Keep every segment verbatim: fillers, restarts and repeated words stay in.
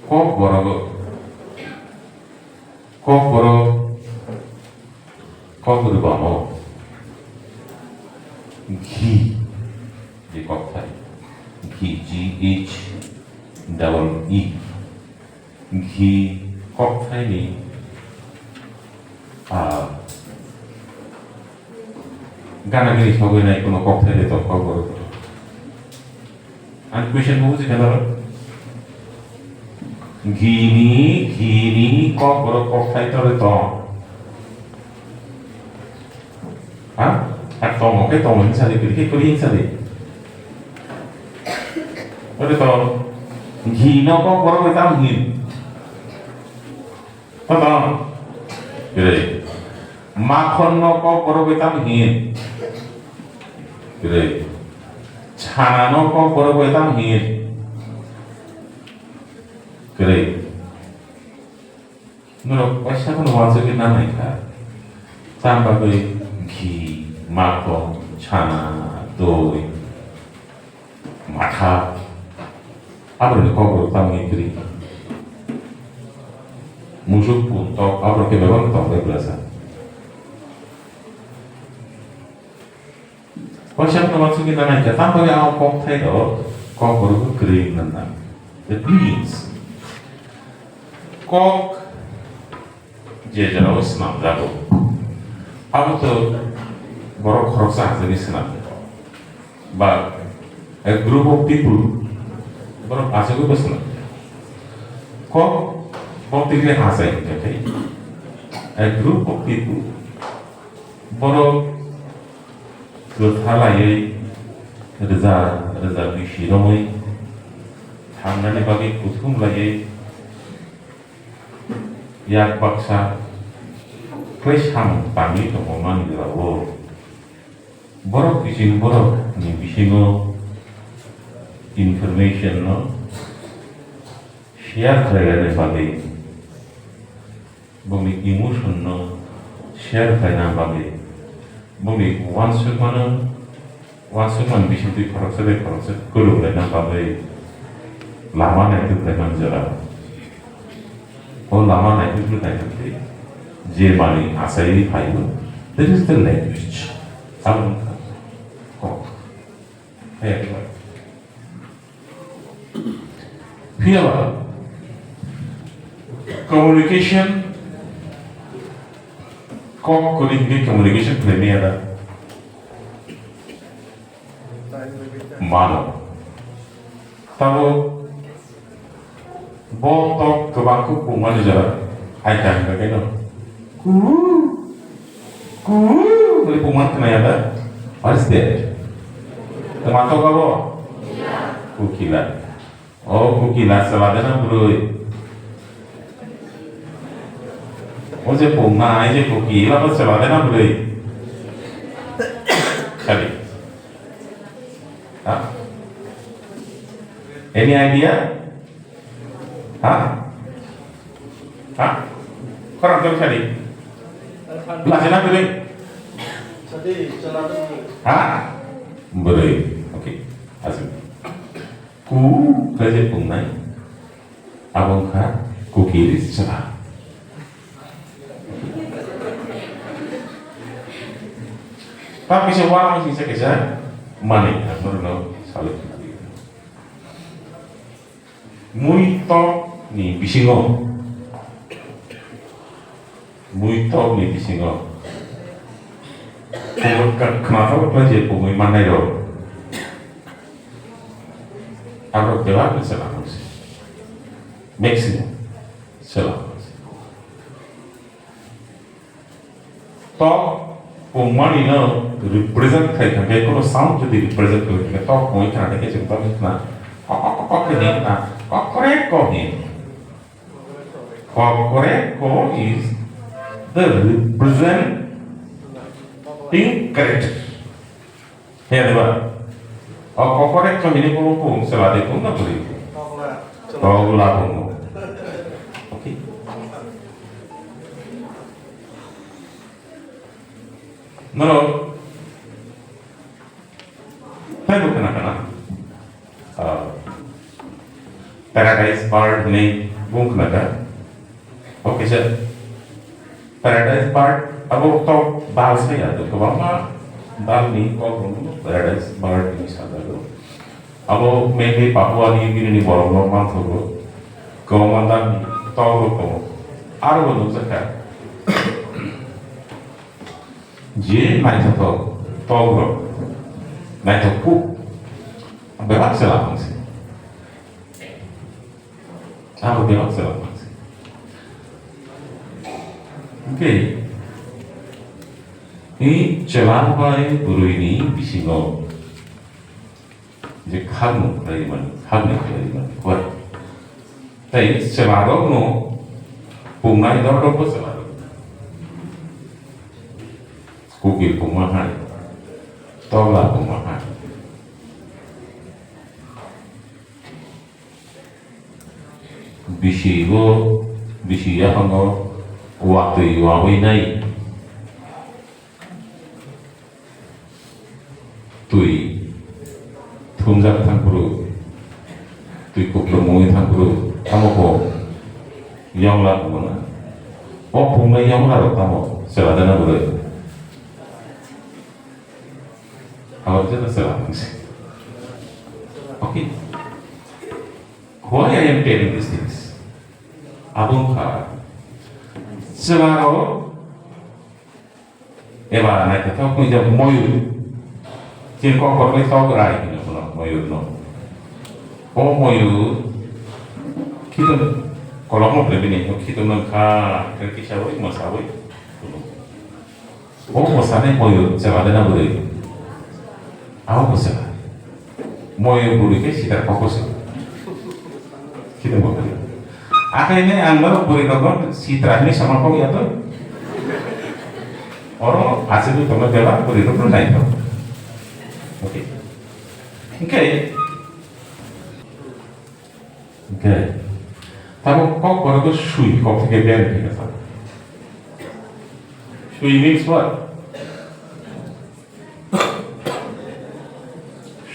Kokborok, kokborok, kok rwbamo ghi ni kokthai, ghi, G H double E, ghi kokthaini, ah, gana gini sogwi nai kuno kokthai de tong kokborok. Ang question bo buji khe norok. Gini, gini kokborok kokthai tore tong. Ha? Ar tongo khe tongo hinsa de, kwrwi khe kwrwi hinsa de. Ore to, gino kokborok bai tam hin. Totong. Kwrwi. Makhon no kokborok bai tam hin. Kwrwi. Chana no kokborok bai tam hin. Kwrwi. Norok waisa phano wansugwi nanai kha. Tam bagwi ghi, makhon, chana, doi. Matha, aborokni kokborok tamni kwrwi. Musuk pun tok, aborok khe bebak tong bai bwlasa. Waisa phano wansugwi nanai kha, tam bagwi ang kokthai rok kokborok kwrwi wngna nang. That means, kok je jorao swnamjago, abo to borok khoroksa hachani swnamjago, ba a group of people borok achugwi bo swnamjago. Kok bo tikle hachai hwnkhe a group of people borok kwtha laiwi rwja rwja bisi romwi thangnani bagwi kuthum laiwi yak baksa khlai samung tangwi tongma manwirok. Borok kiching borok ni bisingo information no share khlainani bagwi, bongni emotion no share khlaina bagwi, bongni uansukmano, uansukmani bisingtwi khoroksa bai khoroksa kwrwnglaina bagwi lama naituglaimani jora. O lama naitugwi naitugwi je manwi achaiwi phaio, that is the language. Abo wngkha kok. Phiyaba communication, kok kwrwi hwnwi communication khlaimaya da? Mano. Tabuk bo tok kwbang khe pungmani jora, ai kaham khe no. Ku, ku, hwnwi pungmani khna ya da? What is that? Tama tok abo? Kukila. O kukila chwla de na bwrwi? O je pungna, ai je kukila bo chwla de na bwrwi? Khali. Ha? Any idea? Ha? Ha? Khorang tong sadi. Bwla sina bwrwi. Ha? Bwrwi. Okay. Asuk. Ku khe je pungnai. Abo wngkha kukili chwla. Ta kisa wa ang kisa kisa mani ang no saluk. Muitok ni bisingo, muitok ni bisingo, khnathok khlai je pungwi mannai rok, aborok belai no chwla mungsi, maximum chwla mungsi. Tok pungmani no represent khai thangkhe, kono sound jodi represent khai thangkhe, tok pungwi khna thangkhe chwng tok khna, kok kok kok kok khe hin na, kok korek kok hin. Kok korek kok is the representing character. He diba? O kokore to hini pung pung sela de pung na puri. Togla pung. Okay. Noro. Taibo kana kana. Ah. Paradise bird ni bung khna kha. Okay sir. Paradise bird abo to bal saya do kwbangma bal ni kok rok paradise bird ni sajago. Abo mainly Papua New Guinea ni borok no manthogo. Kwbangma dal ni tok rok tongo. Aro bo nukjakha. Je naithothok tok rok naithok kuk bebak se lapang se. Abo bebak se lapang se. Okay. Ni chwla bai bwrwi ni bisingo je khaknwi khlai mani, khaknwi khlai mani, koi. Tei chwla rok no pungnai dor rok bo chwla rok. Kukil pungma hai, tokla pungma hai. Bisi bo, bisi yaphango watwi wawi nai. Twi thumjak thangphuru, twi kupulung mungwi thangphuru, tamo bo yongla bumo na. O phungnai yongla rok tamo chwla dana bwrwi. Abo jeno chwla mungsi. Okay. Why I am telling these things? Abo wngkha chwla rok eba naithothok wngkha moyur. Chini kokborok bai tok rai hino bono moyur no. O moyur khitung kolokma bwlai bini khitung no kha khe kisa bai mwsa bai. O mwsani moyur chwla dena bwrwi. Abo mwsa. Moyur bwrwi khe sitra kok se. Khitung bo bwrwi. Akhai ne ang norok bwrwi rokno sitra hinwi sama kok ya to. Oro aswk tongma bela bwrwi rokno naithok. Okay. Hingkhe Hingkhe, tabuk kokborok swi kok theke biyang khe kha. Swi means what?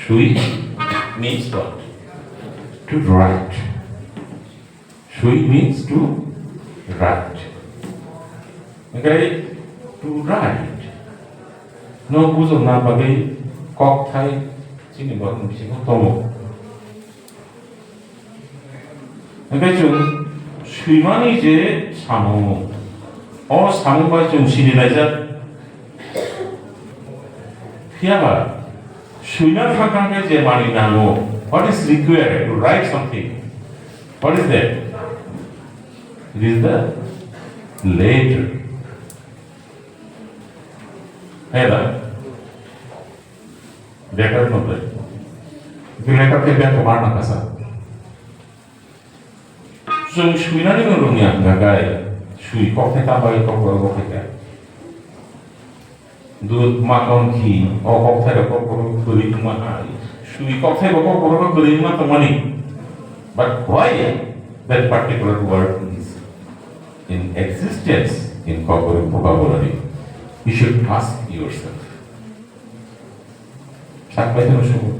Swi means what? To write. Swi means to write. Hingkhe to write. No bujokna bagwi kokthai chini borokni bisingo tongo. Hingkhe chwng swimani je samung, o samung bai chwng sinilaijak. Phiyaba swina thang thang khe je manwi nango, what is required to write something? What is that? It is the letter. Hai da? Letter no ble. Letter khe biyang kwmar nang kasa. Chwng swinani no rwngya hwnkha khe, swi kokthai ta bagwi kokborok bo khaikha. Dud makon khi, o kokthai rok kokborok kwrwi wngma hai. Swi kokthai bo kokborok kwrwi wngma tongmani. But why that particular word is in existence in kokborok vocabulary? You should ask yourself. Sak bai tongwi sugo.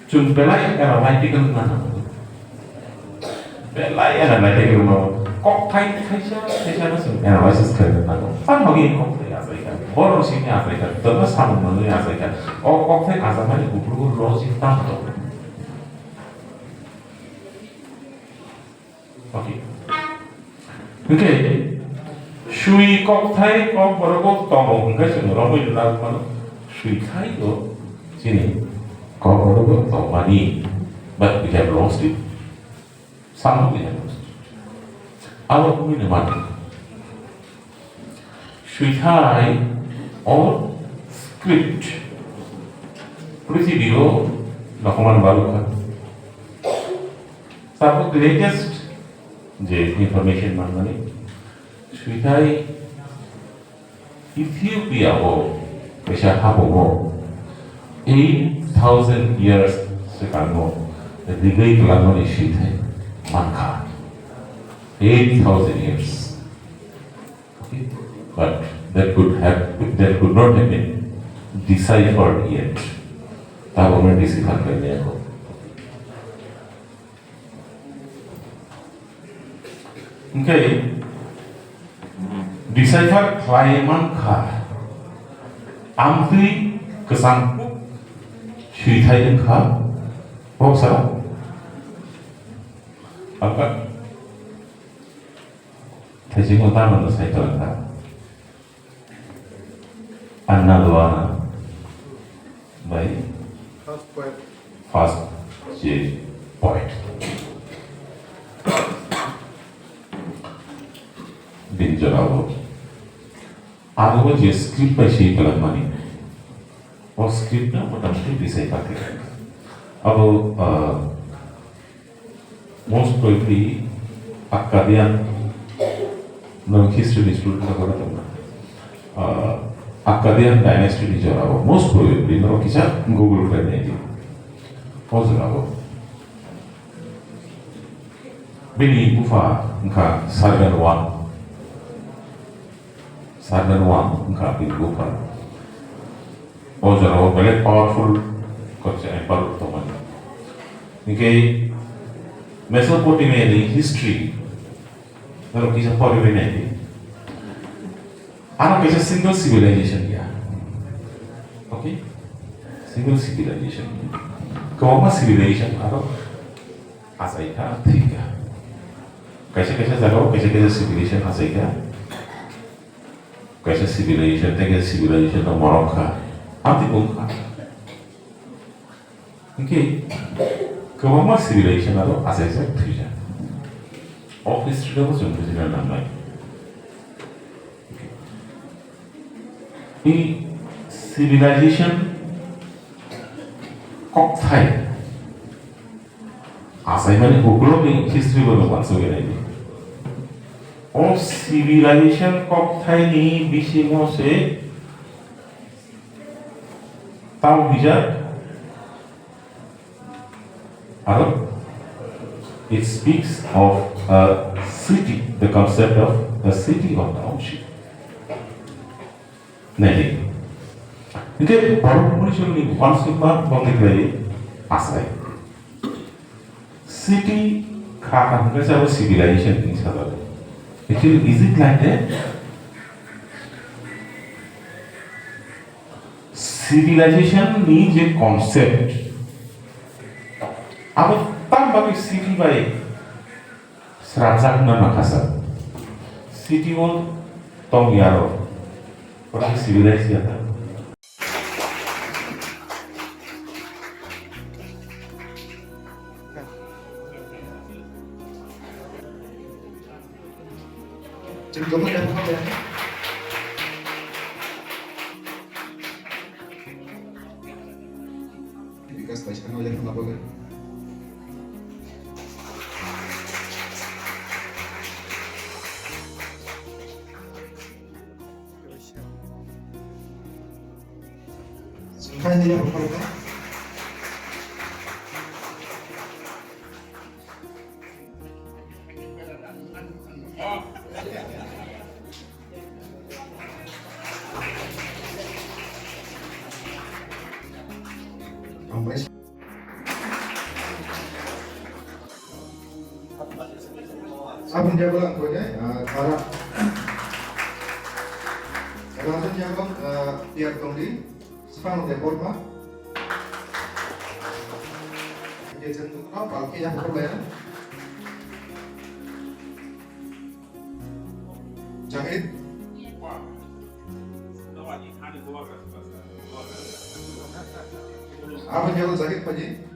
Chwng belai analytical wngna nango. Belai analytical wngna nango. Kokthai thaisa thaisa no chwng analysis khlai nango. Tamo bagwi kokthai achai kha. Borok simi achai kha. Tongma samung manwi achai kha. O kokthai achaimani buphuru logic tamo tongo. Okay. Hingkhe swi kokthai kokborok bo tongo hingkhe chwng romwi rwna mano. Swithai bo chini kokborok bo tongmani. But we have lost it. Somehow we have lost it. Abo wngwi no mano. Swithai or script. Prithibi o document balu kha. Tabuk latest je information manmani, swithai Ethiopia o kaisa hapung o eight thousand years swkango rigwi kwlangmani swithai mankha. Eight thousand years. Okay? But that could have, that could not have been deciphered yet. Tabuk no decipher khlaimaya kho. Hwnkhe decipher khlai mankha, amtwi kwchang swithai wngkha, boksa. Aka thaisingo tamo no sai tongkha. Anna Luana bai first poet. First je poet. Bini jorao aro je script bai se kalamani. O script no motamoti decipher khe. Abo, ah, Most probably Akkadian, no, history ni student ka kora tongma. Ah, Akkadian dynasty ni jorao, most probably no kisa Google khlai nai di. O jorao. Bini bupha wngkha Sargon one. Sargon one wngkha bini bupha. O jorao belai powerful kaisa emperor tongmani. Hinkhe Mesopotamia ni history norok kisa poriwi naidi. Ano kaisa single civilization ya. Okay? Single civilization. Kwbangma civilization aro achaikha, thwikha. Kaisa kaisa jagao kaisa kaisa civilization achaikha. Kaisa civilization tei kaisa civilization no morok kha. Amtwi bo wngkha. Hinkhe kwbangma civilization aro achaijak thwijak. O history no bo chwng bujina nangnai. I civilization kokthai achaimani ukulokni history bono uansugwi naidi. O civilization kokthaini bisingo se tamo hwnjak aro it speaks of a city, the concept of a city or township. Nai di. Hinkhe borok muni songni uansukma bongni khlaiwi asai. City kha kha hwnkhe sabo civilization hinwi sajago. Actually, is it like that? Civilization ni je concept, abo tam bagwi city bai srapjak wngna nangkha sa. City o tong ya rok, oro khe civilized ya ta. Chwng joto ya, ya. Bikas bai sakno ya, na bagwi. Sungkhaini ya, Aboni yago ang koinai, ah, Dara. Rajan yago, ah, P R Tongdi, Sipang Debbarma. Ye jen tukno, palki ya, pokok layan. Jahid. Aboni yago Jahid Paji.